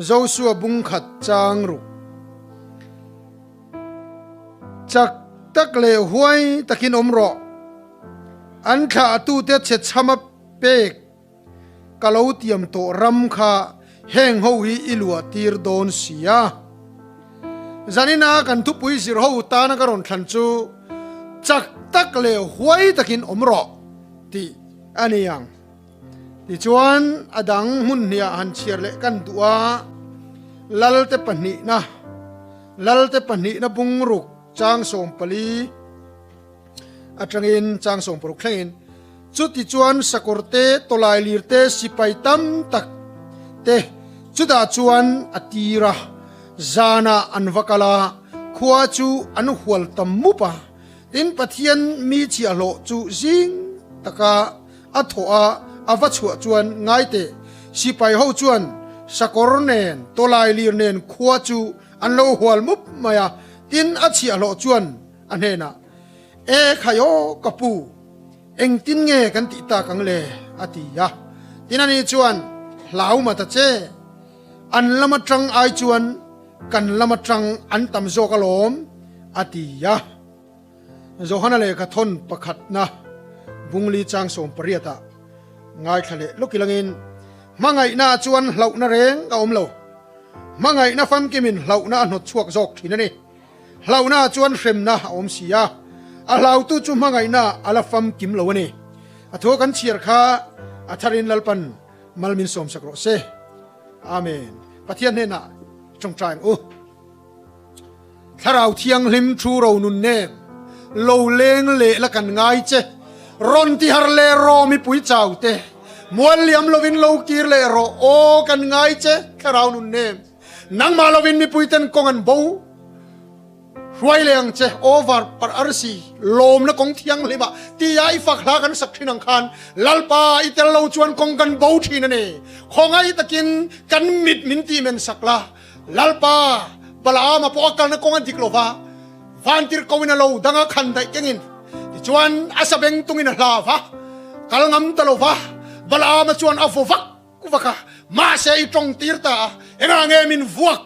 Josua bung khat chang ruk. Chak tak leh huai takin awm rawh. An thlahtute che chhama pek ka lo tiam tawh ram kha heng ho hi i luah tir dawn si a. Zanina kan thupui zir ho tana ka rawn thlan chu chak tak leh huai takin awm rawh tih a ni ang. Tichuan a dang hmun hniah han chhiar leh kan duh a, Lalte pahnihna, Lalte pahnihna bungruk chang 14, Atangin chang 60 thlengin chuti chuan sakawr te, tawlai lir te, sipai tam tak te chutah chuan a tir a, zanah an va kal a, khua chu an hual tam mup a, tin Pathian mi chhiahhlawh chu zing taka a thawh a, a va chhuah chuan ngai teh, sipai ho chuan sakawr nen, tawlai lir nen khua chu an lo hual mup mai a, tin a chhiahhlawh chuan A hnenah, E khai aw ka pu, engtin nge kan tih tak ang le? a ti a. Tin ani chuan, Hlau ma ta che, an lam atang ai chuan kan lam atang an tam zawk alawm, a ti a. Johana lehkha thawn pakhatna bungli chang 18 ah ngaithla leh lawk ilangin, Hmangaihna chuan hlauhna reng a awm lo, hmangaihna famkimin hlauhna a hnawt chhuak zawk thin a ni. Hlauhna chuan hremna a awm si a, a hlautu chu hmangaihna a la famkim lo a ni. A thu kan chhiar kha a tharin Lalpan mal min sawmsak rawh se. Amen. Pathian hnenah tawngtai ang u. Thlarau Thianghlim thu ro nun nem lo leng leh la kan ngai che. Rawn ti har leh rawh mipui chau te. Mual liam lovin lo kir leh rawh aw kan ngai che Thlarau nun nem. Nangmah lovin mipuiten kawng an bo hruai leh ang che, over par arsi lawmna kawng thianghlim ah tia i fak hla kan sak thin ang khan Lalpa i tel lo chuan kawng kan bo thin a ni. Khawngaih takin kan mit min tih men sak la, Lalpa Balaama pawh a kalna kawng a dik lova, vantir ko in a lo dang a khan daih kengin tichuan a sabeng tungin a hla va, kal ngam ta lova Balaama chuan a vaw vak Vak a, mahse i tawng tir ta a, engah nge min vuak?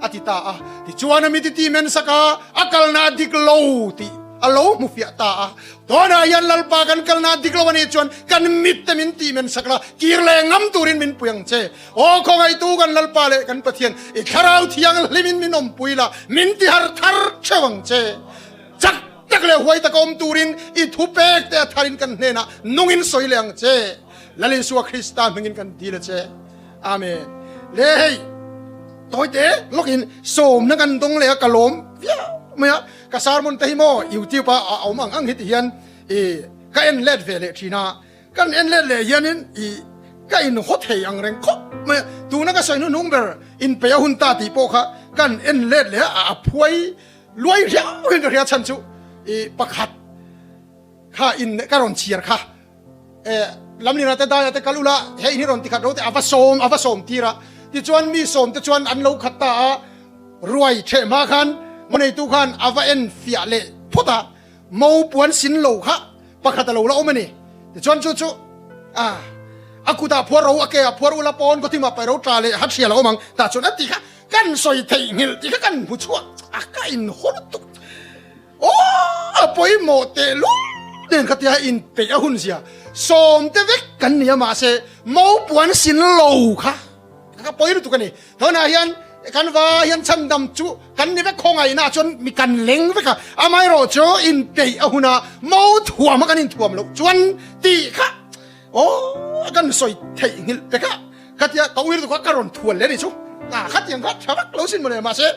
a ti ta a. Tichuan a mi titi men sak a, a kalna a dik lo tih a lo hmu fiah ta a. Tunah hian Lalpa kan kalna a dik lo a nih chuan kan mit te min tih men sak la, kir leh ngam turin min pui ang che. Aw khawngaihtu kan Lalpa leh kan Pathian, i thlarau thianghlimin min awmpui la, min ti har thar theuh ang che. Chak tak leh huai taka awm turin i thupek te a tharin kan hnenah nungin sawi leh ang che. Lal Isua Krista hmingin kan dil a che. Amen. Le hei toite lokin sawmna kan dawng leh a ka lawm viau mai a ka sermon te hi maw YouTube a a awm ang ang hi ti hian i ka en let ve leh thin a kan en let leh hianin i ka in haw thei ang reng khawp mai a tuna ka sawi hnuhnung ber in pe a hun ta tih pawh kha kan en let leh a a phuai luai riau in ka hria chhan chu i pakhat kha in ka rawn chhiar kha Lamlina te daia te kal ula hei hi rawn ti khat ro te a va sawm a va sawm tir a tichuan mi sawm te chuan an lo khat ta a ruai theh hma khan moneitu khan a va en fiah leh phawt a mo puan sin lo kha pakhat a lo la awm a ni tichuan chu chu a a kutah phuar ro a ke ah phuar ula pawn kawthim ah pai ro tla leh hat hrial a awm ang tah chuan a ti kha kan sawi theihnghilh tih kha kan hmu chhuak a ka in haw lutuk. Aw a pawimawh teh lul nen kha tia in peih a hun zia sawm te vek kan ni a mahse mopuan sin lo kha ka pawi lutuk a ni tunah hian kan va hian chhandam chu kan ni vek khawngaihna chuan mi kan leng vek a amaherawh chu in peih a hun a mo thuam a kan in thuam loh chuan tih kha aw kan sawi theih nghilh te kha kha tia ka ui lutuk a ka rawn thual leh a ni chu a khatiang kha tha vak lo sin mawle mahse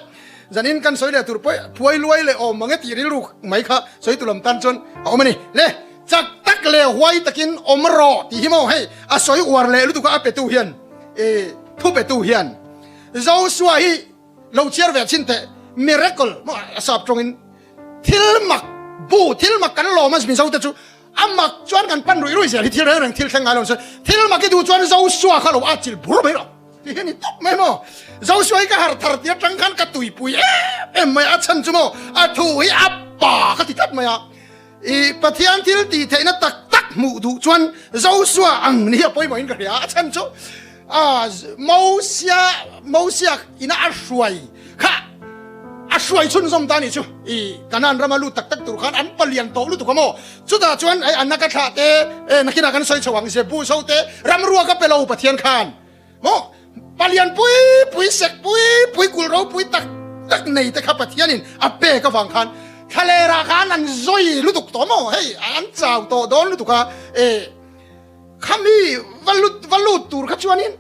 Zanin kan sawi leh tur pawh phuai luai leh awm mang e tih rilru mai kha sawi tu lam tan chuan a awm a ni. Le, chak tak leh huai takin awm rawh tih hi maw hei a sawi uar leh lutuk a a petu hian i thu petu hian Joshua hi lo chhiar ve chhin teh miracle maw a sap tawngin thil mak bu thil mak kan lawm a Mizo te chu a mak chuan kan pan ruih ruih zel hi thil reng reng thil thleng ngai lo thil mak i duh chuan Joshua kha lo a chil bur mai rawh. Ti hian i tawp mai maw? Zosuai ka harh thar tir atang khan ka tuipui em em mai a chhan chu maw a thu hi a pa ka ti tlat mai a. I Pathian thil tih theihna tak tak hmuh duh chuan Zosua ang ni hi a pawimawhin ka hria a chhan chu A Mosia Mosia ina a hruai kha a hruai chhunzawm ta nih chu. I Kanaan rama lut tak tak tur khan an palian tawh lutuk a maw? Chutah chuan hei Anaka thlah te, e nakinah kan sawi chho ang Jebus ho te ramrua ka pe lo Pathian khan maw? Palian pui pui sek pui pui kulh ropui tak tak nei te kha Pathianin a pek avang khan thlalerah khan an zawi lutuk tawh maw? Hei an chau tawh dawn lutuk a, e Khami va lut va lut tur kha chuanin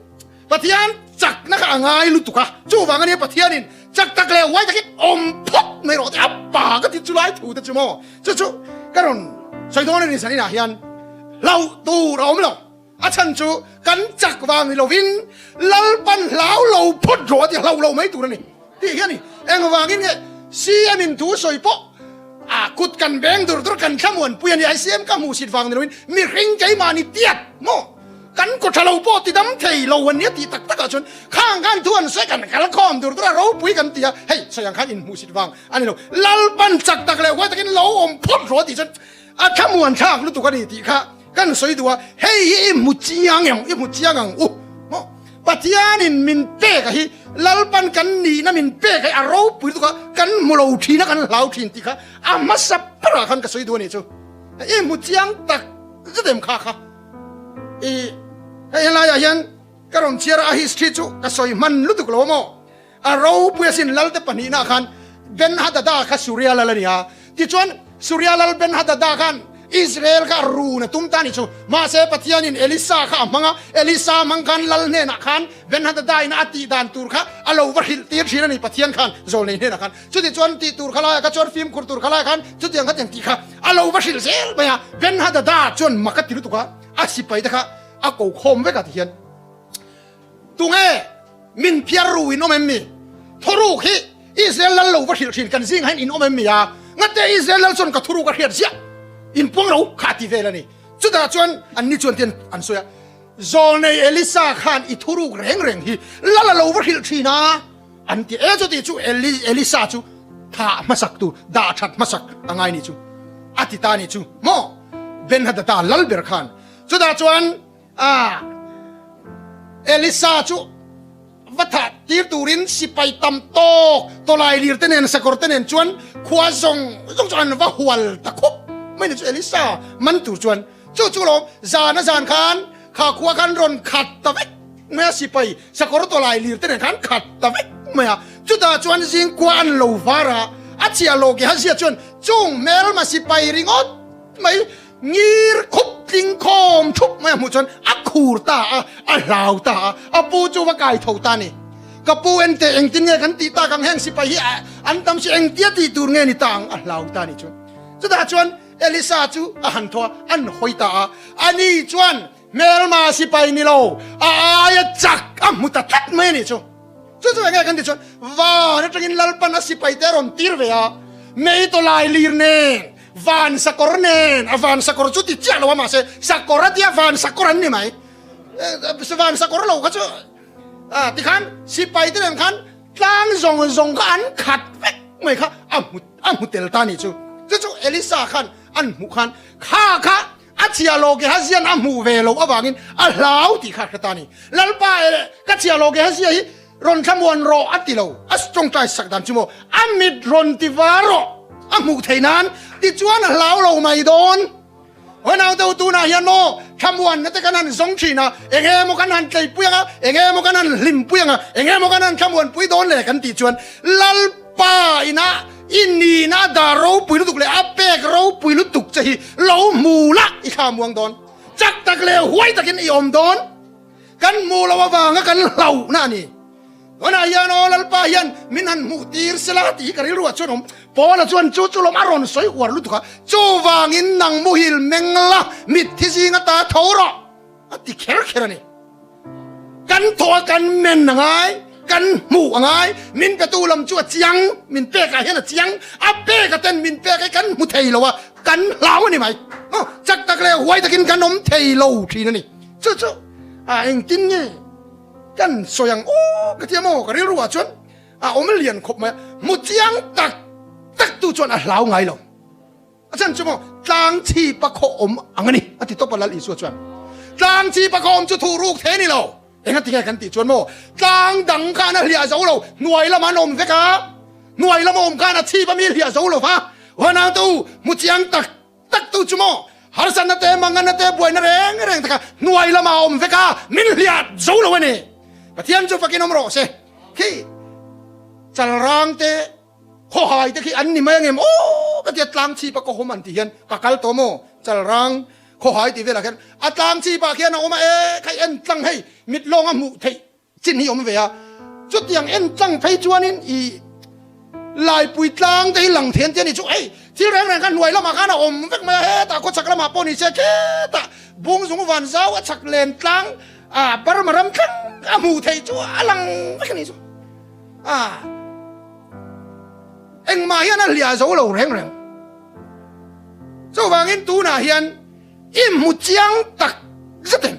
Pathian chakna kha a ngai lutuk a, chuvang ania Pathianin chak tak leh huai takin awm phawt mai rawh tih a pa ka ti chu lai thu te chu maw? Chu chu ka rawn sawi dawn a ni zaninah hian hlauh tur a awm lo, a chhan chu kan chak vang ni lovin Lalpan hlau lo phawt rawh a ti hlauh lo mai tur a ni. Tih hian i engvangin nge CM in thu sawi pawh a kut kan beng dur dur kan thlamuanpui a ni. Ai CM ka hmuh sit vang ni loin mihring keimahni tiat maw kan kaw tha lo pawh ti dam thei lo an nia tih tak takah chuan khang khan thu an sawi kan kal khawm dur dur a ropui kan ti a, hei sawi ang khan inhmuh sit vang a ni lo. Lalpan chak tak leh huai takin lo awm phawt rawh tih chuan a thlamuan thlak lutuk a ni tih kha Kan sawi duh a, hei hi i hmu chiang em, i hmu chiang ang u. Maw? Pathianin min pek a hi, Lalpan kan nihna min pek a hi a ropui lutuk a, kan hmu lo thin a, kan hlau thin tih kha a hmasa berah khan ka sawi duh a nih chu. I hmu chiang tak zet em kha kha. I hei helaiah hian ka rawn chhiar a, a history chu ka sawi hman lutuk lo a maw? A ropui asin Lalte pahnihna khan Ben-hadada kha Suria lal a ni a. Tichuan, Suria lal Ben-hadada khan Israel kha a run a tum ta a ni chu. Mahse, Pathianin Elisa kha a hmang a, Elisa hmang khan lal hnenah khan Ben-hadada ina a tih dan tur kha a lo va hrilh tir thin a ni Pathian khan zawlnei hnenah khan. Chutichuan tih tur kha laiah kha chuan fimkhur tur kha laiah khan chutiang khatiang tih kha a lo va hrilh zel mai a. Ben-hadada chuan mak a ti lutuk a, a sipaite kha a ko khawm vek a tihian. Tunge min phiar ru in awm em mi? Thuruk hi Israel lal lo va hrilh thin kan zing hain in awm em mi a? Ngate Israel lal chuan ka thuruk a hriat ziah in puang ro kha a ti vel a ni. Chutah chuan anni chuan tian an sawi a, Zawlnei Elisa khan i thuruk reng reng hi lal a lo va hrilh thin a an ti. E chuti chu Elisa chu thah hmasak tur, dah that hmasak a ngai ni chu a ti ta ni chu maw? Ben-hadada lal ber khan chutah chuan A Elisa chu va thah tir turin sipai tam tawk tawlai lir te nen sakawr te nen chuan khua zawng zawng chu an va hual ta khup mai ni chu Elisa man tur chuan chu chu lawm zan a zan khan kha khua khan rawn khat ta vek mai a sipai sakawr tawlai lir te nen khan khat ta vek mai a chutah chuan zing khua an lo var a a chhiah lo ke hazia chuan chung hmelma sipai ringawt mai Ngir khup tling khawm thup mai a hmuh chuan a khur ta a, a hlau ta a, a pu chu va kai tho ta a ni. Ka pu ente engtin nge kan tih tak ang heng sipai hi an tam si engtia tih tur nge ni ta ang a hlau ta a ni chuan. Chutah chuan Elisa chu a han thaw a, an hawi ta a, ani chuan hmelma sipai ni lo a aia chak a hmu ta tlat mai a ni chu. Chu chu enge kan ti chuan van atangin Lalpan a sipai te a rawn tir ve a, mei tawlai lir nen Van sakawr nen, a van sakawr chu ti chiah lo a mahse sakawr a tia van sakawr an ni mai. Van sakawr lo kha chu a tikhan sipai te nen khan tlang zawng zawng kha an khat vek mai kha a hmu a hmu tel ta ni chu. Chu chu Elisa khan an hmuh khan kha kha a chhia lo Gehazian a hmuh ve loh avangin a hlau tih kha a hre ta ni. Lalpa ka chhia lo Gehazia hi Rawn thlamuan rawh a ti lo, a tawngtai sak dan chu maw, a mit rawn ti var rawh a hmuh theih nan tichuan a hlau lo mai dawn. Hawi nau deuh tunah hian maw thlamuanna te kan han zawng thin a, eng emaw kan han tleipui ang a, eng emaw kan han hlimpui ang a, eng emaw kan han thlamuanpui dawn le kan tih chuan Lalpa ina i nihna a dar ropui lutuk leh a pek ropui lutuk che hi lo hmu la i thlamuang dawn, chak tak leh huai takin i awm dawn. Kan hmuh loh avanga kan hlauhna a ni. Tunah hian aw Lalpa hian min han hmuh tir sela tih hi ka rilru ah chuan awm. Paula chuan chu chu lawm a rawn sawi uar lutuk a, chuvangin nang muhil meng la mitthi zinga ta tho rawh a ti kher kher a ni. Kan thawh a kan men a ngai, kan hmuh a ngai, min petu lam chu a chiang, min pek ah hian a chiang, a pek a ten min pek hi kan hmu thei lo a, kan hlau a ni mai. Chak tak leh huai takin kan awm thei lo thin a ni. Chu chu a engtin nge kan sawi ang aw ka tia maw ka rilru ah chuan a awm lian khawp mai a, hmu chiang tak tak tu chuan a hlau ngai lo. A chhan chu maw tlang chhipa khaw awm ang a ni a ti tawp a Lal Isua chuan. Tlang chhipa khaw awm chu thuh ruk thei a ni lo. Enga tinge kan tih chuan maw tlang dang khan a hliah zo lo, hnuai lamah an awm vek a, hnuai lama awm khan a chhip a mi hliah zo lo va, Huanau te u hmu chiang tak tak tu chu maw harsatna te manganna te buaina reng reng te kha hnuai lamah a awm vek a, min hliah zo lo a ni. Pathian chu fakin awm rawh se. Khi chalrang te Khawhai te khi an ni mai angem aw ka tia tlang chhip a ka hawm an tih hian ka kal tawh maw chalrang khawhai tih velah khian a tlang chhip ah khian a awm a e khai en tlang hei mit lawng a hmuh theih chin hi awm ve a chutiang en tlang phei chuanin i laipui tlang te hi lang then te a ni chu hei thil reng reng kha hnuai lamah khan a awm vek mai a hetah khawchhak lamah pawh ni se khetah bungzung van zau a chhak len tlang a Burma ram thleng a hmuh theih chu a lang vek a ni chu. A engmah hian a hliah zo lo reng reng. Chuvangin tunah hian i hmu chiang tak zet em?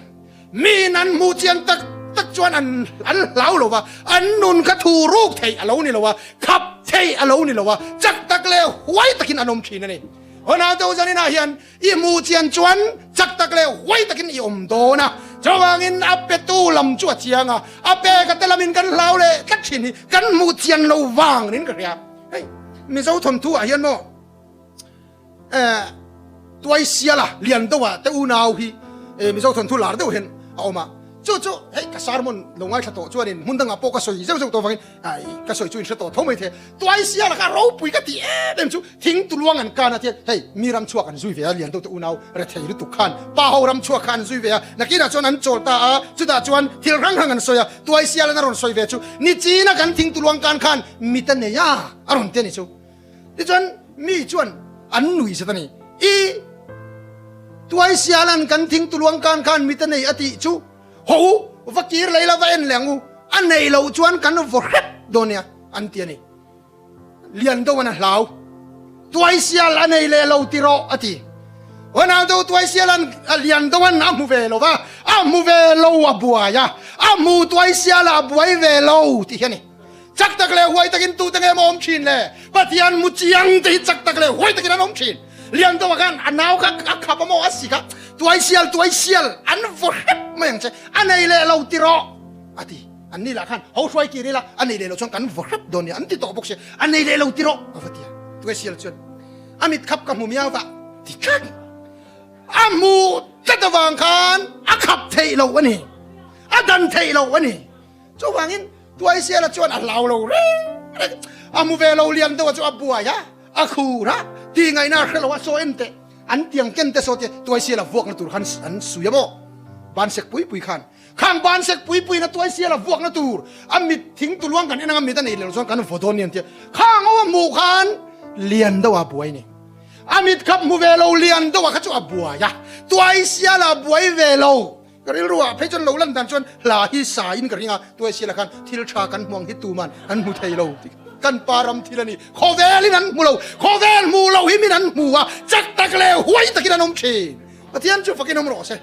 Miin an hmuh chiang tak tak chuan an an hlau lo va, an nun kha thu ruk theih a lo ni lo a, khap theih a lo ni lo a, chak tak leh huai takin an awm thin a ni. Honau deuh zaninah hian I hmuh chian chuan chak tak leh huai takin i awm dawn a, chuvangin a petu lam chu a chiang a, a pek a te lamin kan hlau leh tlat thin hi kan hmuh chian lo vang niin ka hria. Hei Mizo thawnthu ah hian maw eh Tuaisiala lian deuh ah te unau hi eh Mizo thawnthu lar deuh hian a awm a, chu chu hei ka sermon lo ngaithla tawh chuanin hmun dangah pawh ka sawi zeuh zeuh tawh vangin Ai, ka sawi chu in hre tawh tho mai the. Tuaisia lakah ropui ka ti em em chu thing tuluang an kan a tia hei mi ram chhuak an zui ve a lian deuh te unau rethei lutuk khan pa ho ram chhuak kha an zui ve a nakinah chuan an chawl ta a chutah chuan thil hrang hrang an sawi a Tuaisia lan a rawn sawi ve chu nichina kan thing tuluang kan khan mit a nei a a rawn ti a ni chu tichuan mi chuan an nui zet a ni i Tuaisia lan kan thing tuluang kan khan mit a nei a tih chu Haw u, va kir lei la va en leh ang u, a neih loh chuan kan vaw hrep dawn nia, an ti a ni. Lian deuh an a hlau. Tuaisial a nei leh lo ti rawh, a ti. Huanau deuh tuaisial an lian deuh an a hmu ve lo va, a hmu ve lo a buai a, a hmu tuaisial a buai ve lo tih hi a ni. Chak tak leh huai takin tute nge maw awm thin le? Pathian mu chiang te hi chak tak leh huai takin an awm thin. Lian deuh ah khan a nau kha a khap a maw a si kha tuai sial tuai sial an vaw hrep mai ang che a nei leh lo ti rawh a ti. An ni lah khan ho hruai kir ila a nei leh lo chuan kan vaw hrep dawn nia an ti tawh bawk sia a nei leh lo ti rawh a va ti a. Tuai sial chuan a mit khap ka hmu miau va ti tlat. A hmuh tlat avang khan a khap theih loh a ni. A dan theih loh a ni. Chuvangin Tuaisiala chuan a hlau lo reng reng, a hmu ve lo lian deuh a chu a buai a, a khur a, ti ngaihna a hre lo a, saw en teh, an tiang ken te saw te Tuaisiala vuakna tur khan an sui a maw? Bansek pui pui khan, khang bansek pui puiin a Tuaisiala vuakna tur a mit thing tuluang kan en anga mit a neih leh lo chuan kan vaw dawn ni an tia, khang ho a hmuh khan lian deuh a buai ni. A mit khap hmu ve lo lian deuh a kha chu a buai a, Tuaisiala a buai ve lo. Ka rilru ah phei chuan lo lan dan chuan hla hi sa in ka ring a, Tuaisiala khan thil tha kan hmuang hi tuman an hmu thei lo tih kan pa ram thil a ni. Khawvel in an hmu lo, khawvel hmu lo hi min an hmu a, chak tak leh huai takin an awm thin. Pathian chu fakin awm rawh se.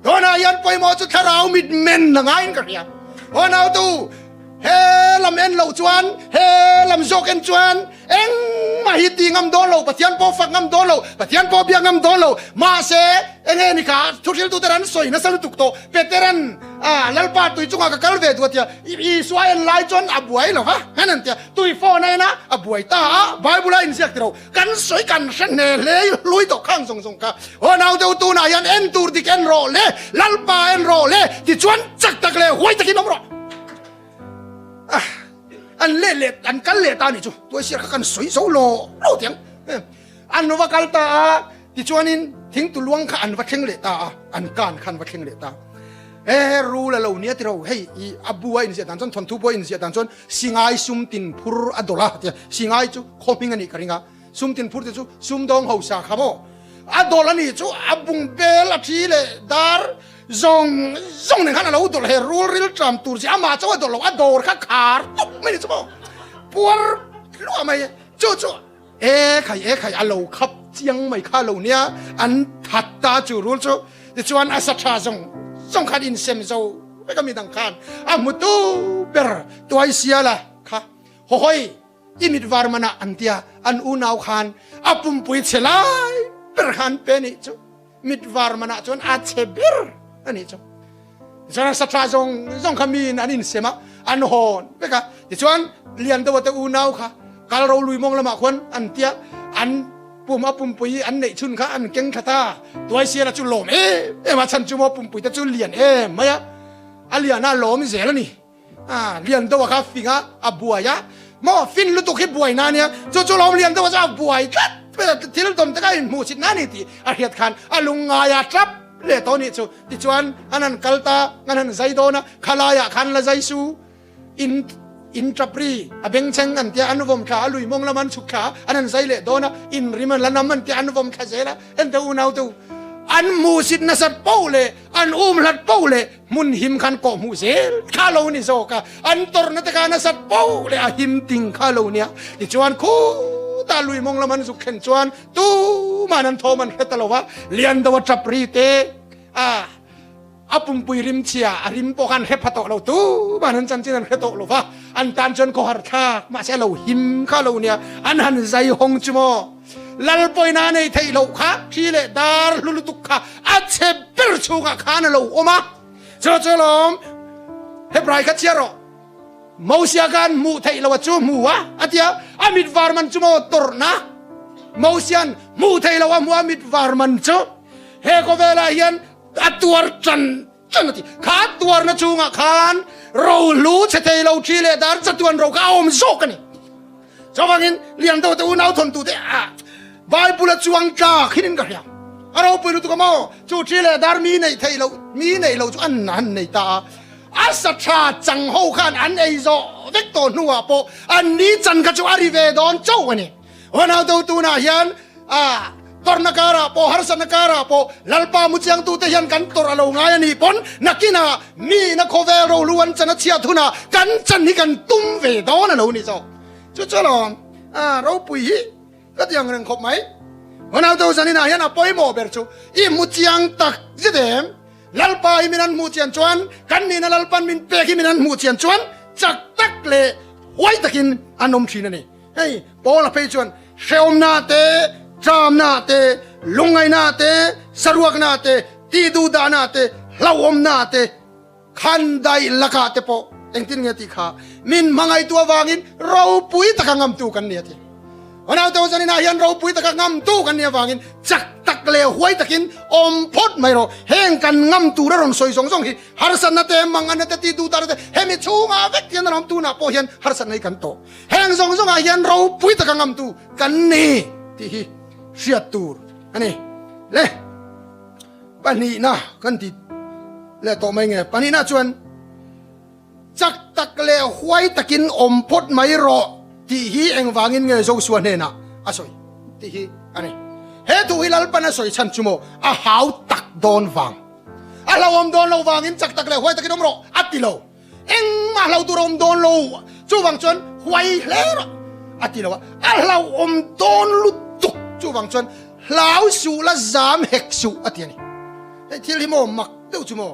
Tunah hian pawimawh chu thlarau mit men a ngaiin ka hria. Aw nautu, he lam en loh chuan, he lam zawk en chuan engmah hi ti ngam dawn lo, Pathian pawh fak ngam dawn lo, Pathian pawh biak ngam dawn lo. Mahse, enge ni kha thuhriltute an sawi nasa lutuk tawh. Peteran, Ah, Lalpa tui chungah ka kal ve duh a tia, Isua en lai chuan a buai lo va, hen an tia, tui phone a en a, a buai ta a, Bible a inziak ti lo, kan sawi kan hre hne hle hlui tawh khang zawng zawng kha. Aw nau deuh tunah hian en tur dik en rawh le, Lalpa en rawh le, tichuan chak tak leh huai takin awm rawh. Ah, an leh leh an kal leh ta a nih chu, tuaisiar kha kan sawi zo lo lo tiang. An va kal ta a, tichuanin thingtu luang kha an va thleng leh ta a, an kan kha an va thleng leh ta. He rul a lo nia tiro, hei i a bu a inziah dan chuan thawnthu bu a inziah dan chuan Singai sum tin phur a dawlh a tia, Singai chu khaw hming a nih ka ring a, sum tin phur te chu sumdawng hausa kha maw a dawlh a nih chu a bung bel a thi leh dar zawng zawng nen khan a lo dawlh he rul ril tram tur chi amah chauh a dawlh lo a dawr kha khar tup mai ni chu maw puar hluah mai chu chu e khai e khai a lo khap chiang mai kha lo nia an that ta chu rul chu tichuan a sa tha zawng zawng khan insem zo vek a mi dang khan a hmutu ber tuai siala kha haw I mit var manah an tia an unau khan a pumpui chhe lai ber khan pe nih chu mit var manah chuan a chhe ber a nih chu. Tichuan sa tha zawng zawng kha miin an insem a, an hawn vek a. Tichuan Liandoa te unau kha kal ro lui mawng lamah khuan an tia, an pum a pumpui an neih chhun kha an keng thla ta. Tuaisiala chu lawm em em a, chhan chu maw pumpui te chu lian em mai a, a lian a lawm zel a ni. A Liandoa kha fing a, a buai a, maw fin lutuk hi buai na nia, chu chu lawm Liandoa chu a buai tlat mai a, thil dawm te kha a inhmuhchit na ni tih a hriat khan a lungngai a tap leh tawh nih chu. Tichuan an han kal ta, an han zai dawn a, khalaiah khan la zai su in in tap ri a bengchheng an tia, an vawm thla a, lui mawng lam an chhuk thla a, an han zai leh dawn a, in rim an la nam an tia, an vawm thla zel a, ente unau te u an hmuhsit nasat poh leh an um hlat poh leh hmun him khan kawh hmuh zel kha lo ni zawk a, an tawrhna te kha nasat poh leh a him ting kha lo nia. Tichuan khutah lui mawng lam an zuk thlen chuan tuman an thawm an hre ta lo va, Liandoa tap ri te a a pumpui rim chhia a rim pawh kha an hre pha tawh lo, tuman an chanchin an hre tawh lo va, an tan chuan khawhar thlak mahse a lo him kha lo nia, an han zai hawng chu maw. Lalpawina nei theih loh kha thi leh dar hlu lutuk kha a chhe ber chhungah khan a lo awm a. Chu chu lawm Hebrai kha chhiar rawh. Mosia khan hmuh theih loh a chu hmu a, a ti a, a mit var man chu maw tawrhna. Mosian hmuh theih loh a hmu a mit var man chu he khawvelah hian a tuar tan tan a ti. Kha tuarna chhungah khan rohlu chhe thei lo thi leh dar chatuan ro kha a awm zawk a ni. Chuvangin lian deuh te unau thawntu te ah Bible a chuang tlak hin in ka hria. A ropui lutuk a maw? Chu thi leh dar mi neih theih loh, mi neih loh chu an han nei ta a. A sa tha chang ho khan an ei zawh vek tawh hnuah pawh an ni chan kha chu a ri ve dawn chauh a ni. Unau deuh tunah hian ah tawrhna karah pawh harsatna karah pawh Lalpa mu chiangtute hian kan tawrh a lo ngai a nih pawn nakinah mi na khawvel rohlu an chan a chhiat hunah kan chan hi kan tum ve dawn a lo ni zawk. Chu chu alawm ah ropui hi ka ti ang reng khawp mai. Unau deuh zaninah hian a pawimawh ber chu i hmu chiang tak zet em? Lalpa hi min an hmuh chian chuan kan nihna Lalpan min pek hi min an hmuh chian chuan chak tak leh huai takin an awm thin a ni. Hei Paula phei chuan hrehawmna te, ṭamna te, lungngaihna te, saruakna te, tihduhdahna te, hlauhawmna te, khandaih lakah te pawh engtin nge tih kha min hmangaihtu avangin ropui taka ngamtu kan ni a ti. Unaute u zaninah hian ropui taka ngamtu kan nih avangin chak tak leh huai takin awm phawt mai rawh. Heng kan ngam tura rawn sawi zawng zawng hi harsatna te, manganna te, tihduhdahna te hemi chhungah vek hian a awm. Tunah pawh hian harsatna hi kan tawh. Heng zawng zawngah hian ropui taka ngamtu kan ni tih hi hriat tur a ni. Le pahnihna kan ti leh tawh mai nge? Pahnihna chuan chak tak leh huai takin awm phawt mai rawh tih hi engvangin nge Joshua hnenah a sawi tih hi a ni. He thu hi Lalpan a sawi chhan chu maw a hau tak dawn vang. A hlauhawm dawn lo vangin chak tak leh huai takin awm rawh a ti lo. Engmah hlau tur a awm dawn lo, chuvang chuan huai hle rawh a ti lo a, a hlauhawm dawn lutuk, chuvang chuan hlau suh la zam hek suh a ti a ni. Hei thil hi maw mak deuh chu maw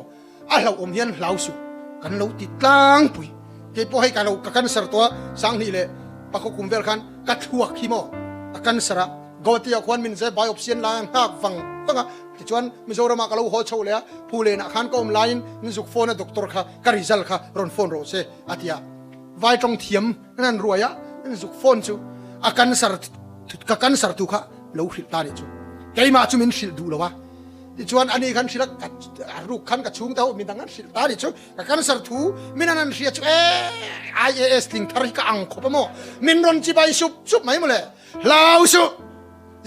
a hlauhawm hian hlau suh kan lo ti tlangpui, kei pawh hei ka lo ka cancer tawh a, Sanghnih leh Pakhaw kum vel khan ka thluak hi maw a cancer a, Guwahati ah khuan min zai biopsy an lai a nghak vang vang a, Tichuan Mizoramah ka lo haw chho leh a, Phulenah khan ka awm laiin min zuk phone a doctor kha ka result kha rawn phone rawh se a ti a, vai tawng thiam an han ruai a, min zuk phone chu a cancer ka cancer thu kha lo hrilh ta nih chu, keimah chu min hrilh duh lo a, tichuan ani khan hrilh a, ka a ruk khan ka chhung te ho midang an hrilh ta nih chu, ka cancer thu min an han hria chu e IAS tling thar hi ka ang khawp a maw, min rawn chibai sup sup mai mawle, hlau suh.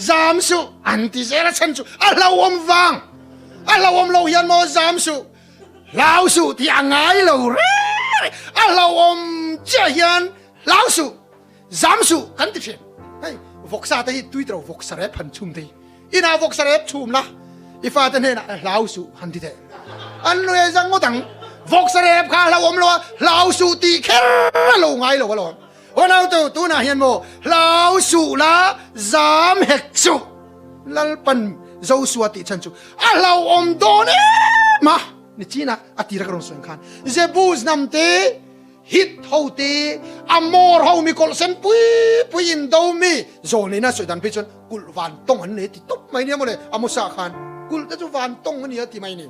Zam suh an ti zel a chhan chu a hlauhawm vang a hlauhawm lo hian maw zam suh hlau suh tih a ngai lo reng reng a hlauhawm chiah hian hlau suh zam suh kan ti thin hei vawksa te hi tui tawh vawksa rep han chhum te hi inah vawksa rep chhum la i fate hnenah hlau suh han ti teh an lui a zang ngawt ang vawksa rep kha a hlauhawm lo a hlau suh tih kher a lo ngai lo alawm. Aw nautu, tunah hian maw hlau suh la, zam hek suh. Lalpan Joshua tih chhan chu a hlauhawm dawn em a, ni chin a, a tira ka rawn sawi ang khan Jebus hnam te, Hit ho te, Amor ho mi kawlh sen pui pui in do mi zawl neihna sawi dan phei chuan kulh van tawng an nei ti tawp mai nia mawle, Amosa khan kulh te chu van tawng a ni a ti mai ni.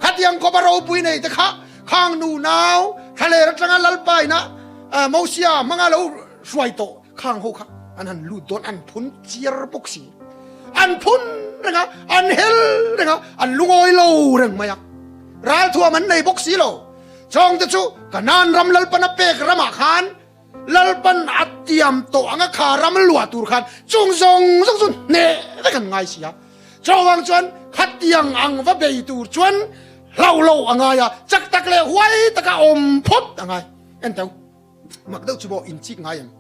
Khatiang khawpa ropui nei te kha khang nu nau thlaler atanga Lalpa ina Mosia hmanga lo hruai tawh khang ho kha an han lut dawn an phun chiar bawk si. An phun reng a, an hel reng a, an lungawi lo reng mai a. Ralthuam an nei bawk si lo. Chawngte chu Kanaan ram Lalpan a pek ramah khan Lalpan a tiam tawh anga kha ram luah tur khan chung zawng zawng chu hneh vek an ngai si a. Chuvang chuan khatiang ang va bei tur chuan hlauh loh a ngai a, chak tak leh huai taka awm phawt a ngai. Enteu, mak deuh chu maw inchik ngai em?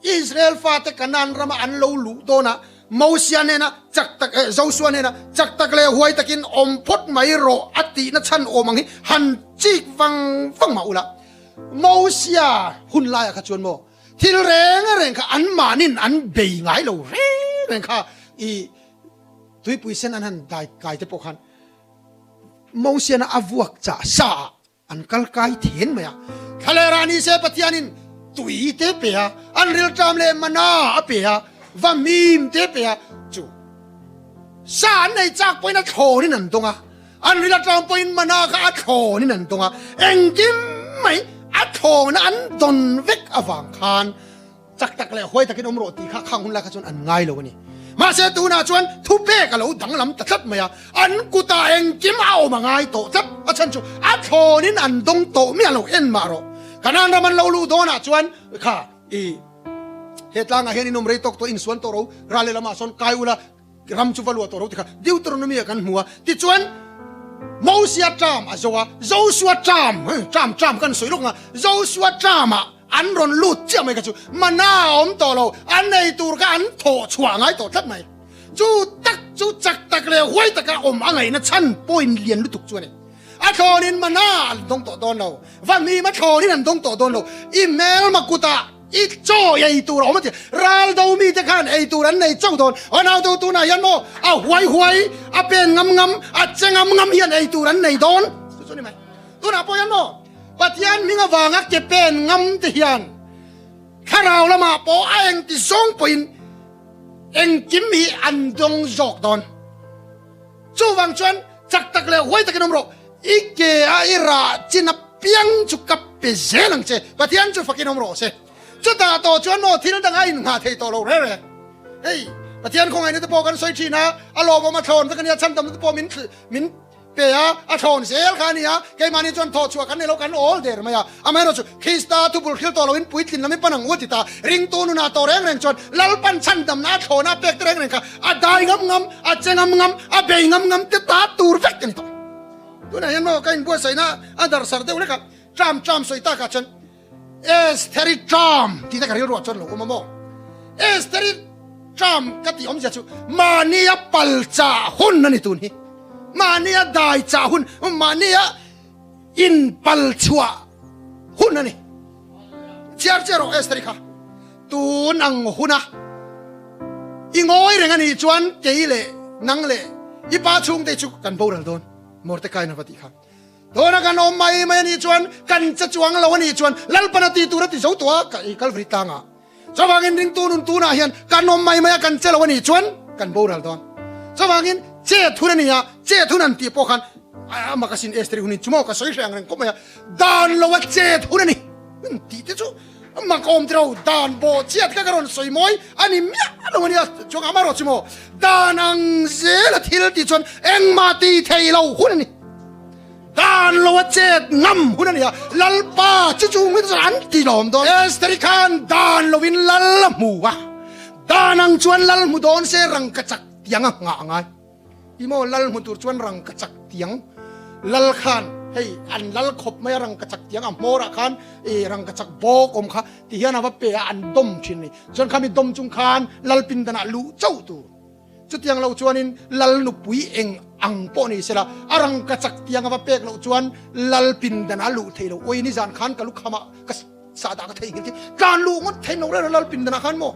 Israel fate Kanaan rama an lo luh dawnah Mosia nena chak tak eh Josua nena chak tak leh huai takin awm phawt mai rawh a tihna chhan awm ang hi han chik vang vang mah ula. Mosia hun laiah kha chuan maw thil reng reng kha anmahnin an bei ngai lo reng reng kha i tuipui sen an han dai kai te pawh khan Mosiana a vuak chah sa ah an kal kai then mai a. Thlalera ni se Pathianin tui te pe a, an rilṭam leh mana a pe a, va mim te pe a, chu sa an nei chak pawhin a thlawnin an dawng a. An ril atang pawhin mana kha a thlawnin an dawng a, engkim mai a thlawna an dawn vek avang khan chak tak leh huai takin awm rawh tih kha khang hun lai kha chuan an ngai lo a ni. Mahse tunah chuan thupek a lo danglam ta tlat mai a, an kutah engkim a awm a ngai tawh tlat, a chhan chu a thlawnin an dawng tawh miah lo en mah rawh. Kanan ram an lo luh dawnah chuan kha i he tlangah hian in awm rei tawk tawh insuan tawh ro, ral lehlamah sawn kai ula, Ram chu va luah tawh lo tikha Deuteronomy ah kan hmu a, tichuan Mosia term a zo a, Joshua term, term term kan sawi lawk ang a, Joshua term ah an rawn lut chiah mai kha chu mana a awm tawh lo, an ei tur kha an thawh chhuah a ngai tawh tlat mai. Chu tak chu chak tak leh huai taka awm a ngaihna chhan point lian lutuk chu a ni. A thlawnin mana an dawng tawh dawn lo, va hnim a thlawnin an dawng tawh dawn lo, i hmelma kutah I chaw ei tur a awm a ti. Ral do mite khan ei tur an nei chauh dawn. Aw nau do tunah hian maw a huai huai, a pen ngam ngam, a che ngam ngam hian ei tur an nei dawn. Chu chu ni mai. Tunah pawh hian maw Pathian hming avanga ke pen ngam te hian thlarau lamah pawh a engti zawng pawhin engkim hi an dawng zawk dawn. Chuvang chuan chak tak leh huai takin awm rawh. I ke a i rah chin apiang chu ka pe zel ang che. Pathian chu fakin awm rawh se. Chutah tawh chuan maw thil dang a inngah thei tawh lo reng reng. Hei, Pathian khawngaihna te pawh kan sawi thin a, a lawmawm a thlawn vek a nia, chhandamna te pawh min min pe a, a thlawn zel kha a nia, keimahni chuan thawh chhuah kan nei lo, kan awl der mai a. Amaherawhchu, Krista thubul hril tawh loin puitlin lam i pan ang u a ti ta. Ringtu nunah tawh reng reng chuan Lalpan chhandamna a thlawna a pek te reng reng kha a dai ngam ngam, a che ngam ngam, a bei ngam ngam te ta tur vek a ni tawh. Tunah hian maw ka inbuatsaihna a darsar deuh hlek a, Tram tram sawi takah chuan Estheri tram tih te ka rilruah chuan lo awm a maw? Estheri tram ka tih awmzia chu mahnia pal chah hun a ni tun hi. Mahnia dai chah hun, mahnia inpal chhuah hun a ni. Chiar chiar rawh Estheri kha. Tun ang huna i ngawi reng a nih chuan kei leh nang leh i pa chhungte chu kan boral dawn Mordecai na va tih kha. Tuna kan awm mai mai a nih chuan kan che chuang lo a nih chuan Lalpan a ti tur a ti zo tawh a ka i Kalvari tlangah. Chuvangin ringtu nun tunah hian kan awm mai mai a kan che lo a nih chuan kan boral dawn. Chuvangin chet hun a ni a, chet hun an tih pawh khan a mak asin Esther-i hunin chu maw ka sawi hreh ang reng khawp mai a, dan lo a chet hun a ni tih te chu mak awm tiro dan bawh chiat kha ka rawn sawi mawi a ni miah lo a nia chuang amaherawh chu maw dan ang zel a thil tih chuan engmah ti thei lo hun a ni. Dan lo a chet ngam hun a ni a, Lalpa chu chu hming chuan an ti lawm dawn. Esther-i khan dan lovin lal a hmu a, dan ang chuan lal hmu dawn se rangkachak tiang a nghah ngai. I maw lal hmu tur chuan rangkachak tiang lal khan hei an lal khawp mai a rangkachak tiang a hmawrah khan i rangkachak bawk awm kha ti hian a va pe a an dawm thin a ni. Chuan khami dawm chung khan lal pindanah luh chauh tur. Chutiang lo chuanin lal nupui eng ang pawh ni sela, a rangkachak tiang a va pek loh chuan lal pindan a luh thei lo. Oi nizan khan ka lukham ah ka sahdah ka thei nghil khi tlan luh ngawt thei lo reng lal pindan ah khan maw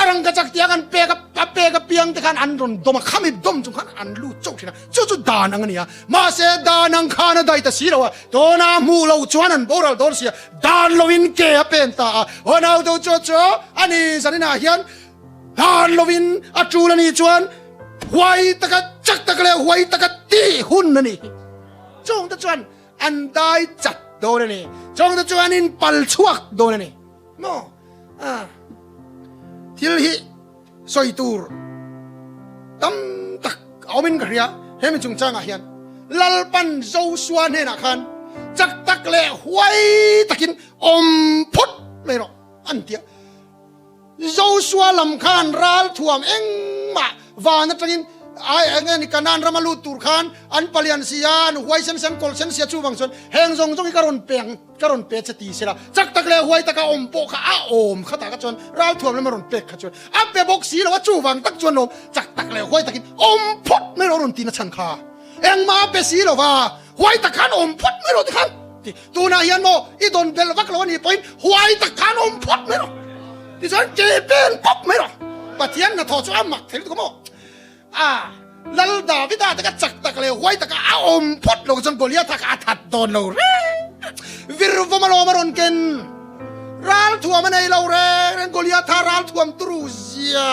a rangkachak tiang an pek a, a pek a piang te khan an rawn dawm a, khami dawm chung khan an lut chauh thin a, chu chu dan ang a ni a, mahse dan ang khan a dai ta si lo a, tuna hmuh loh chuan an boral dawn si a, dan loin ke a pen ta a, aw naute chu chu a ni zaninah hian Dan lovin a tul a nih chuan huai taka chak tak leh huai taka Tih hun a nih hi. Chungte chuan an dai chat dawn a ni. Chungte chuan an inpal chhuak dawn a ni. Maw? Ah. Thil hi sawi tur tam tak a awmin ka hria. Hemi chungchangah hian Lalpan Josua hnenah khan chak tak leh huai takin awm phawt mai rawh an ti a. Josua lam khan ral thuam engmah van atangin ai eng nge Kanaan rama lut tur khan an palian sia, an huai sen sen kawl sen sia chuvang chuan heng zawng zawng hi ka rawn pe ang, ka rawn pe che ti sela chak tak leh huai taka awm pawh kha a awm kha tak a chuan ral thuam lama rawn pek kha chuan a pe bawk si lo a chuvang tak chuan lawm chak tak leh huai takin awm phawt mai rawh rawn ti na chhan kha engmah a pe si lo va huai tak khan awm phawt mai rawh ti khan ti tunah hian maw i dawn belh vak lo a nih pawhin huai tak khan awm phawt mai rawh tichuan ke pen pawp mai rawh Pathian hnathawh chu a mak thei lutuk a maw. A, Lal Davida te kha chak tak leh huai taka a awm phawt lo chuan Goliatha kha a that dawn lo reng reng. Virvawm alawm a rawn ken. Ral thuam a nei lo reng reng. Goliatha ral thuam turu zia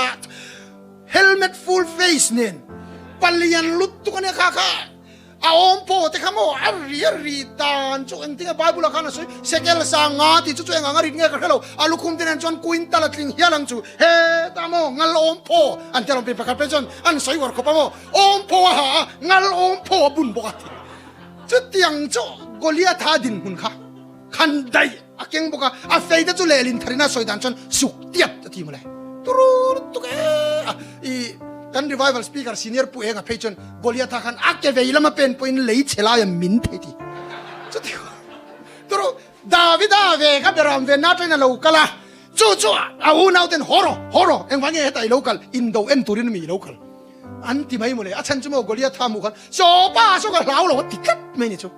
helmet full face nen palian lutuk a nia kha kha. A awm pawh te kha maw a ri a ri dan chu engtin nge Bible ah khan a sawi sekel sa nga tih chu chu eng ang a rit nge ka hre lo a lukhum te nen chuan quintal a tling hial ang chu heta maw ngal awm phaw an ti alawm pi pakhat phei chuan an sawi uar khawp a maw awm phaw a ha a ngal awm phaw a bun bawk a ti chutiang chu Goliatha dinhmun kha khan daih a keng bawk a a fei te chu lehlin tharin a sawi dan chuan suk tiat a ti mawle turu lutuk e a i kan revival speaker senior pu enga phei chuan Goliatha khan a ke vei lama pen pawhin lei chhe laia min thei ti chuti turu Davida ve kha beram ve na atangin a lo kal a chu chu a unau ten haw rawh haw rawh engvang nge heta i lo kal indo en turin mi i lo kal an ti mai mawle a chhan chu maw Goliatha hmuh khan saw pa saw ka hlau lo a ti tlat mai ni chu.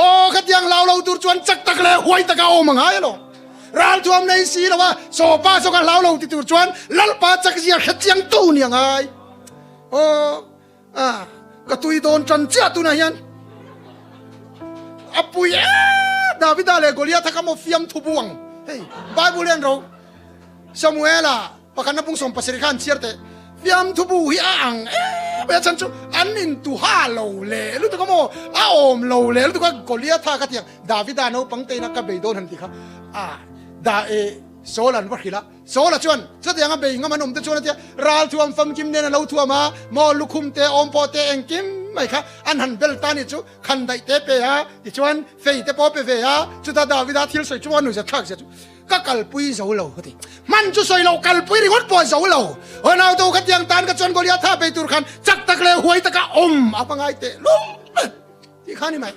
Aw khatiang hlau lo tur chuan chak tak leh huai taka awm a ngai alawm. Ralthuam nei si lo a, sawpa zawk a hlau lo ti tur chuan Lalpa chak zia hre chiang tu ni a ngai. Aw a ka tui dawn tan chiah tunah hian a pui e Davida leh Goliatha kha maw fiamthu buang hei Bible hian ro Samuela Pakhatna pung 70 kha an chhiar teh. Fiamthu bu hi a ang em mai a chhan chu an intuha lo leh lutuk a maw a awm lo leh lutuk a Goliatha kha tiang Davida naupang te ina ka bei dawn han ti kha a da e Saul an va hrilh a Saul-a chuan chutiang a bei ngam an awm te chuan a tia ral thuam famkim nen a lo thuam a maw lukhum te awm pawh te engkim mai kha an han bel ta ni chu khan daih te pe a tichuan fei te pawh pe ve a chuta Davida thil sawi chu a nuihzat thlak zia chu Ka kalpui zo lo ka ti. Hman chu sawi lo, kalpui ringawt pawh zo lo. Aw nautu ka tiang tan ka chuan Goliatha bei tur khan chak tak leh huai taka awm a va ngai teh lul tih kha ni mai.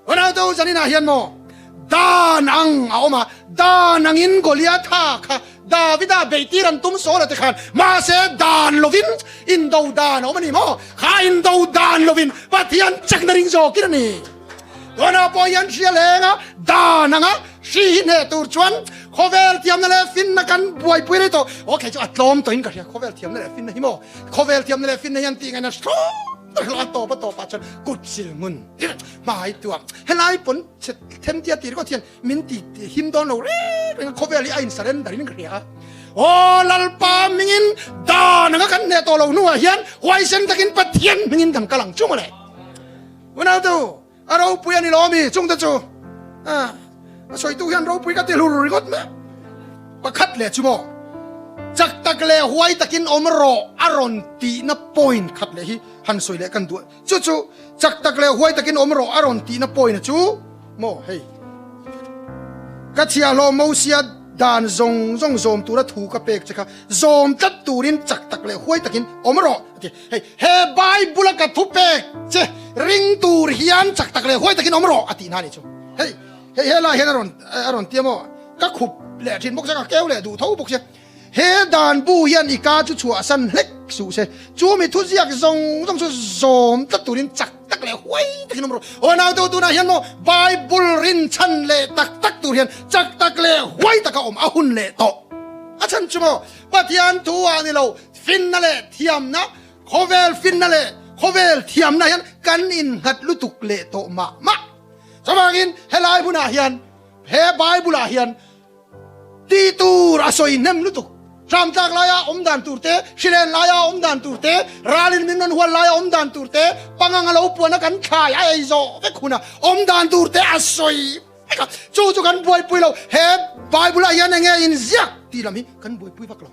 Aw nautu zaninah hian maw dan ang a awm a, dan angin Goliatha kha Davida bei tir an tum sawl a ti khan mahse dan lovin indo dan a awm a ni maw? Kha indo dan lovin Pathian chakna ring zawkin a ni. Tunah pawh hian hria leng a, dan anga hri hi hneh tur chuan khawvel thiamna leh finna kan buaipui rei tawh. Okay chu a tlawm tawhin ka hria, khawvel thiamna leh finna hi maw? Khawvel thiamna leh finna hian tih ngaihna hrawng tak hlawh a tawp a tawpah chuan kut sil ngun hmai tuam helai pawn chhe them tia tih ringawt hian min ti him dawn lo reng reng a, khawvel hi a in surrender in ka hria a. Aw Lalpa hmingin dan anga kan hneh tawh lo hnuah hian huaisen takin Pathian hmingin kan kal ang chu mawle. Unautu, a ropui a ni lo ami? Chungte chu a sawitu hian ropui ka ti hlur ringawt mai. Pakhat leh chu maw, chak tak leh huai takin awm rawh a rawn tihna point khat leh hi han sawi leh kan duh a. Chu chu chak tak leh huai takin awm rawh a rawn tihna point a chu maw hei. Ka chhiahhlawh Mosia dan zawng zawng zawm tura thu ka pek che kha zawm tlat turin chak tak leh huai takin awm rawh a ti. Hei, he Bible a ka thu pek che ring tur hian chak tak leh huai takin awm rawh a tih na ni chu. Hei, hei helai hian a rawn a rawn tia maw? Ka khup leh thin bawk sia, ka keu leh duh tho bawk sia. He dan bu hian i ka chu chhuahsan hlek suh se, chu mi thuziak zawng zawng chu zawm tlat turin chak tak leh huai takin awm rawh. Aw naute tunah hian maw Bible rinchhan leh tak tak tur hian chak tak leh huai taka awm a hun leh tawh. A chhan chu maw Pathian thu ah ni lo Finna leh thiamna, Khawvel finna leh khawvel thiamna hian kan innghat lutuk leh tawh mah mah. Chuvangin helai hmunah hian, he Bible-ah hian tih tur a sawi hnem lutuk. Tram tlak laia awm dan tur te, hrilen laia awm dan tur te, ralin min rawn hual laia awm dan tur te, pangang a lo puana kan thlai a ei zawh vek huna awm dan tur te a sawi vek a. Chu chu kan buaipui lo. He Bible ah hian enge inziak tih lam hi kan buaipui vak lo.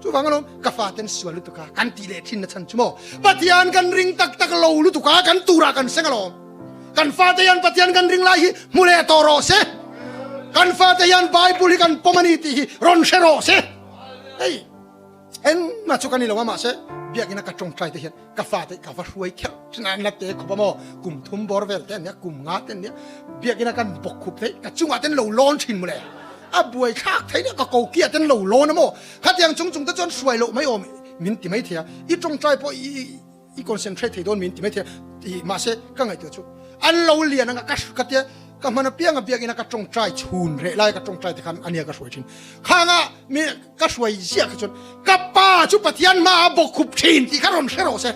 Chuvang alawm ka faten sual lutuk a kan tih leh thin na chhan chu maw? Pathian kan ring tak tak lo lutuk a kan turah kan seng alawm. Kan fate hian Pathian kan ring lai hi hmu leh tawh rawh se. Kan fate hian Bible hi kan pawm a ni tih hi rawn hre rawh se. Hei engmah chu ka ni lo a mahse biakina ka tawngtai te hian ka fate ka va hruai kherh thin a an la te khawp a maw kum thum bawr vel te an nia kum nga te an nia biakina kan bawk khup theih ka chungah ten lo lawn thin mawle a buai thlak thei nia ka ko kiah ten lo lawn a maw khatiang chung chung te chuan hruai loh mai awm min ti mai thei a i tawngtai pawh i i concentrate thei dawn min ti mai thei a i mahse ka ngaihtuah chu an lo lian anga ka ka tia ka hman apianga biakina ka tawngtai chhun reh lai ka tawngtai te khan ania ka hruai thin khanga mi Ka hruai ziah kha chuan ka pa chu Pathian hma a bawk khup thin tih kha rawn hre rawh se.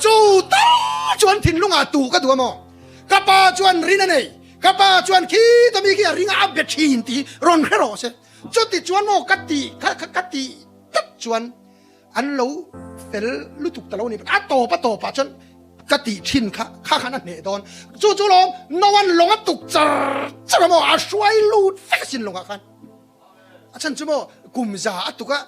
Chu tal chuan thinlungah tu ka duh a maw? Ka pa chuan rin a nei, ka pa chuan khita mi khi a ring a a be thin tih hi rawn hre rawh se. Chuti chuan maw ka tih kha ka tih tlat chuan an lo fel lutuk ta lo ni. A tawp a tawpah chuan ka tih thin kha kha khan a hneh dawn. Chu chu lawm Noah-an lawng a tuk char char a maw? A hruai lut vek asin lawngah khan. A chhan chu maw kum za a tuk a,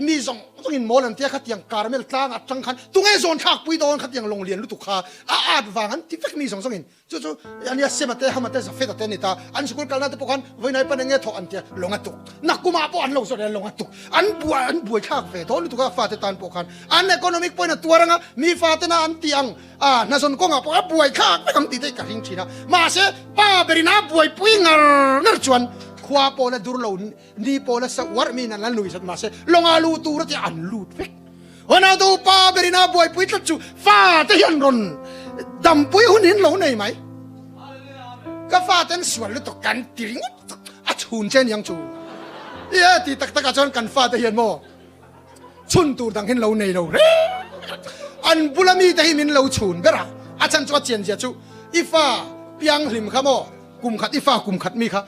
mi zawng zawng in mawl an tia khatiang Carmel tlang atang khan tunge zawn thlak pui dawn khatiang lawng lian lutuk kha a at vang an ti vek mi zawng zawng in chu chu ania Sema te Hama te Jafeta te an ni ta an sikul kalna te pawh khan vawi pan enge thawh an tia lawng a tuk nakum ah pawh an lo zawt e lawng a tuk an buai an buai thlak ve dawn lutuk a fate tan pawh khan an economic pawhin a tuar anga mi fate na an ti ang a hnazawn kawngah pawh a buai thlak vek ang tih te hi ka ring thin a, mahse pa berin a buaipui ngar ngar chuan khua pawh la dur lo, ni pawh la sa uar miin an la nui zat mahse lawngah luh tur a tia an lut vek. Honautu pa berin a buaipui tlat chu fa te hian rawn dampui hun in lo nei mai. Ka fa ten sual lutuk kan ti ringawt a chhun che niang chu. Ie ti tak takah chuan kan fa te hian maw chhun tur dang hin lo nei lo reng an bula mi te hi min lo chhun ber a a chhan chu a chian zia chu i fa piang hlim kha maw kum khat i fa kum khat mi kha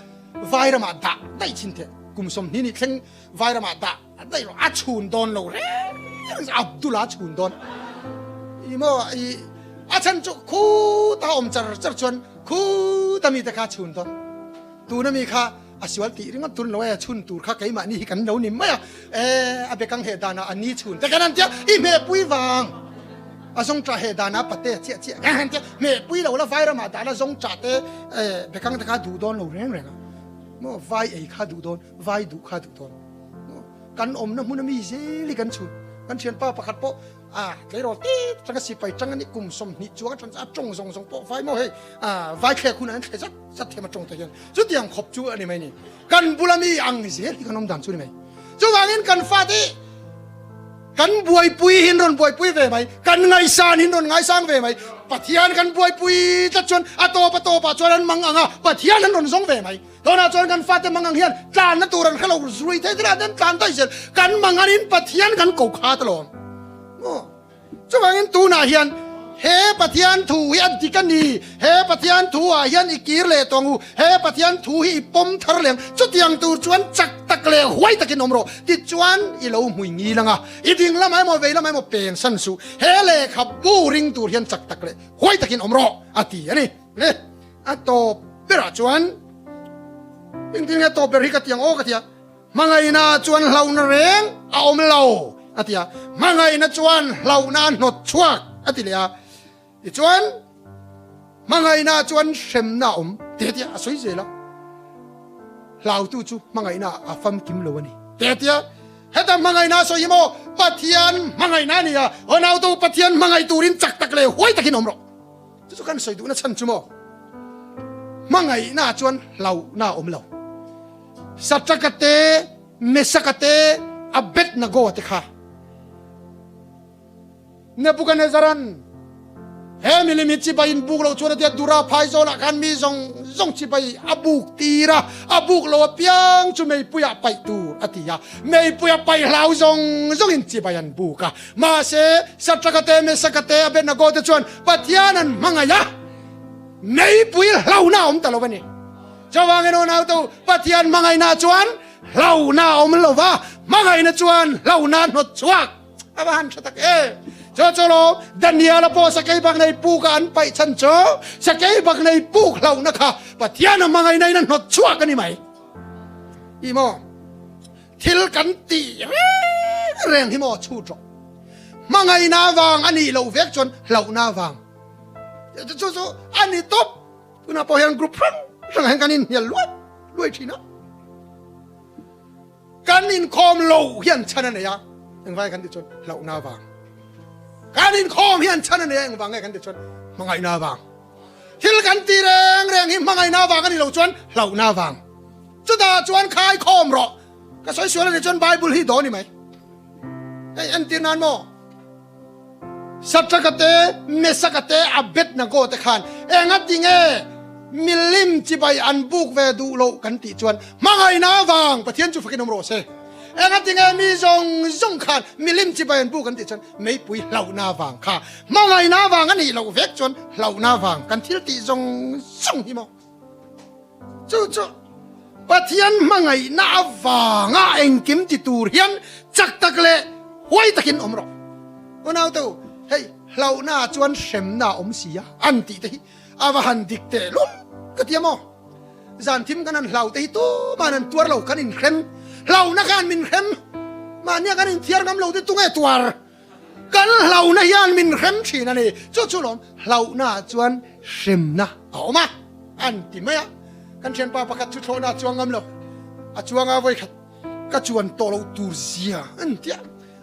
vai ramah dah daih chin the kum 20 ni thleng vai ramah dah daih rawh a chhun dawn lo reng Abdul-a chhun dawn i maw i a chhan chu khu ta awm char char chuan khu ta mi te kha chhun dawn tuna mi kha A sual tih ringawt tur lo e, chhun tur kha keimahni hi kan lo ni mai a, e a bekang heh danah a ni chhun te kan han tia, i hmehpui vang a zawngṭah heh danah pate a chiah chiah kan han tia, hmehpui lo la vai ramah dah la zawngṭah te e bekang te kha duh dawn lo reng reng a, maw vai ei kha duh dawn, vai duh kha duh dawn, maw kan awmna hmun a mi zel hi kan chhun, kan thianpa pakhat pawh. A tleirawl tit tanga sipai tang ani kum 20 chuang atang a tawng zawng zawng pawh vai maw hei a vai thlek hun an thle zat zat thiam a tawng te hian chutiang khawp chu ani mai ni kan bula mi ang zel hi kan awm dan chu ni mai chuvangin kan fate kan buaipui hin rawn buaipui ve mai kan ngaihsan hin rawn ngaisang ve mai Pathian kan buaipui tlat chuan a tawp a tawpah chuan an mang ang a Pathian an rawn zawng ve mai Tunah chuan kan fate mangang hian tlanna tur an hrelo zui thei thil ah ten tlan daih zel kan mangan in Pathian kan ko kha ta lawm maw chuvangin tunah hian he Pathian thu hi a dik a ni he Pathian thu ah hian i kir leh tawng u he Pathian thu hi i pawm thar leh ang chutiang tur chuan chak tak leh huai takin awm rawh tichuan i lo hmui ngil anga i ding lamah emaw vei lamah emaw peng san suh he lehkha bu ring tur hian chak tak leh huai takin awm rawh a ti a ni. Le, a tawp berah chuan engtin nge tawp ber hi ka ti ang aw ka ti a, hmangaihna chuan hlauhna reng a awm lo a ti a, hmangaihna chuan hlauhna a hnawt chhuak a ti leh a, tichuan hmangaihna chuan hremna a awm te tia a sawi zel a, hlautu chu hmangaihna a famkim lo a ni te tia. Heta hmangaihna a sawi hi maw Pathian hmangaihna a ni a, aw nautu Pathian hmangaih turin chak tak leh huai takin awm rawh. Chu chu kan sawi duhna chhan chu maw hmangaihna chuan hlauhna a awm lo. Satraka te, Mesaka te, Abednego te kha Nebuchadnezzar-a'n he milim hi chibai in buk lo chuan a tia Dura phai zawlah khan mi zawng zawng chibai a buk tir a, a buk lo apiang chu meipuiah paih tur a ti a, meipuia paih hlau zawng zawngin chibai an buk a. Mahse, Satraka te, Mesaka te, Abednego te chuan Pathian an hmangaih a, meipui hlauhna a awm ta lo a ni. Chuvangin aw nautu, Pathian hmangaihna chuan. Hlauhna a awm lo va, hmangaihna chuan hlauhna a hnawt chhuak. A va han tha tak em! Chu chu lo, Daniel-a pawh sakei bak nei puk a an paih chhan chu, sakei bak nei puk hlauhna kha Pathian a hmangaihna in a hnawt chhuak a ni mai. Ih maw, thil kan tih reng reng hi maw chhut rawh. Hmangaihna vang a nih loh vek chuan hlauhna vang. Chu chu a ni tawp. Tunah pawh hian group hrang hrangah hian kan inhnial luai luai thin a. Kan inkhawm lo hian chhan a nei a, engvang nge kan tih chuan hlauhna avang. Kan inkhawm hian chhan a nei a, engvang nge kan tih chuan hmangaihna avang. Thil kan tih reng reng hi hmangaihna avang a nih loh chuan hlauhna avang. Chutah chuan khaikhawm rawh. Ka sawi sual a nih chuan Bible hi daw ni mai. Hei entir nan maw? Satraka te, Mesaka te, Abednego te khan engati nge milim chibai an buk ve duh loh kan tih chuan hmangaihna avang Pathian chu fakin awm rawh se. Engati nge mi zawng zawng khan milim chibai an buk an tih chuan meipui hlauhna avang kha hmangaihna avang a nih loh vek chuan hlauhna avang kan thil tih zawng zawng hi maw? Chu chu Pathian hmangaihna avanga engkim ti tur hian chak tak leh huai takin awm rawh. Unaute, hei hlauhna ah chuan hremna a awm si a, an tih te hi a va han dik teh lum ka ti a maw? Zan thim kan han hlau te hi tuman an tuar lo, kan inhrem. Hlauhna khan min hrem, mahnia kan inthiar ngam lo te tunge tuar? Kan hlauhna hian min hrem thin a ni. Chu chu lawm, hlauhna ah chuan hremna a awm a, an ti mai a. Kan thianpa pakhat chu thlawhna a chuang ngam lo. A chuang a vawikhat ka chuan tawh loh tur zia an ti a.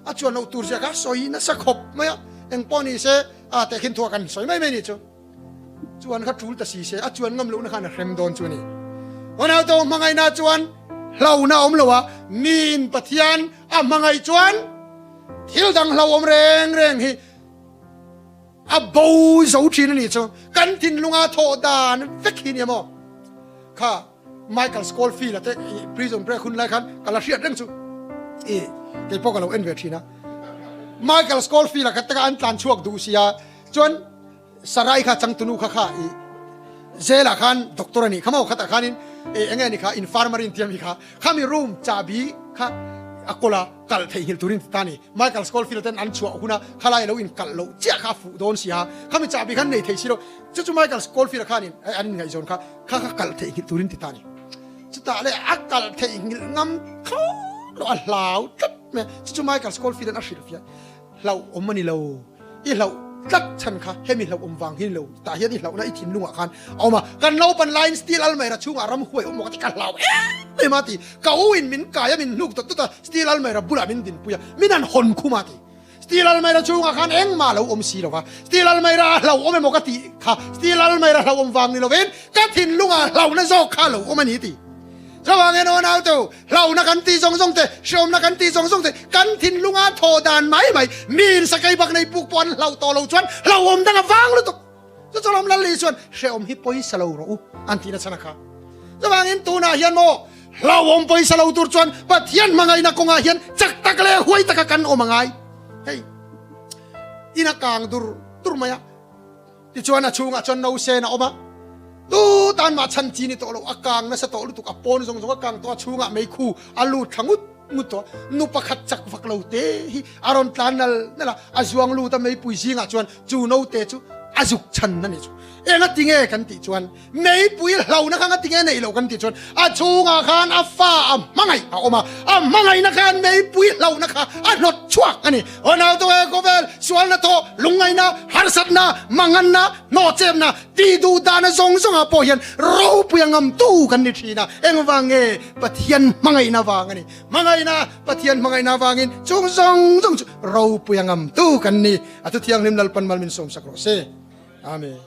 A chuan loh tur zia kha sawi nasa khawp mai a. Engpawh ni se a tehkhin thuah kan sawi mai mai ni chu. Chuan kha tul ta si se, a chuan ngam lohna khan a hrem dawn chu a ni. Unauto hmangaihna chuan hlauhna a awm lo a, miin Pathian a hmangaih chuan thil dang hlauhawm reng reng hi a bo zo thin a nih chu. Kan thinlunga thawh dan vek hi nia maw? Kha Michael Scofield-a te prison break hun lai khan ka la hriat reng chu i kei pawh ka lo en ve thin a. Michael Scofield-a kha taka an tlan chhuak duh sia chuan Sarai kha changtunu kha kha i jail ah khan doctor a nih kha maw khatah khanin e enge ni kha infirmary in tiam hi kha khami room chahbi kha a kawl a kalh theihnghilh turin ti ta ni Michael Scofield ten an chhuah huna khalai lo in kalh loh chiah kha a fuh dawn si a khami chahbi khan nei thei si lo chu chu Michael Scofield khanin an inngaihzawn kha kha kha kalh theihnghilh turin ti ta ni chutah leh a kalh theihnghilh ngam thlawt lo a hlau tlat mai chu chu Michael Scofield an a hrilhfiah Hlauh awm a ni lo. I hlauh tlat chhan kha hemi hlauh awm vang hi ni lo. Tah hian i hlauhna i thinlungah khan a awm a. Kan naupan laiin steel almaira chhungah ramhuai awm maw ka ti, ka hlau em em a ti. Ka u in min kai a, min hnuk dawt dawt a, steel almaira bulah min dinpui a, min han hawn khum a ti. Steel almaira chhungah khan engmah a lo awm si lo va. Steel almaira a hlauh awm emaw ka tih kha steel almaira hlauh awm vang ni lovin ka thinlungah hlauhna zawk kha a lo awm a ni ti. Chuvangin aw naute u, hlauhna kan tih zawng zawng te, hreawmna kan tih zawng zawng te, kan thinlunga thaw dan mai mai, miin sakei bak nei puk pawh an hlauh tawh lo chuan hlauhawm dang a vang lutuk. Chu chu lawm Lalli chuan hreawm hi pawisa lo rawh u an tihna chhan a kha. Chuvangin tunah hian maw hlauhawm pawisa lo tur chuan Pathian hmangaihna kawngah hian chak tak leh huai taka kan awm a ngai. Hei, in a kang dur dur mai a. Tichuan a chhungah chuan no sen a awm a, tu tan mah chhan chi ni tawh lo, a kang nasa tawh lutuk, a pawn zawng zawng a kang tawh a, chhungah meikhu a lut thla ngut ngut tawh a, nu pakhat chak vak lo te hi a rawn tlan nal nal a, a zuang lut a meipui zingah chuan chu no te chu a zuk chhan a ni chu. Eng a ti nge kan tih chuan meipui hlauhna kha nga ti nge neih loh kan tih chuan a chhungah khan a fa a hmangaih a awm a, a hmangaihna khan meipui hlauhna kha a hnawt chhuak a ni. Aw naute he khawvel sualna thawh, lungngaihna, harsatna, manganna, hnawhchepna tih duh dahna zawng zawngah pawh hian ropui a ngamtu kan ni thin a, engvang nge Pathian hmangaihna vang a ni. Hmangaihna, Pathian hmangaihna vangin chung zawng zawng chu ropui a ngamtu kan ni. A thuthianghlim Lalpan mal min sawmsak rawh se. Amen.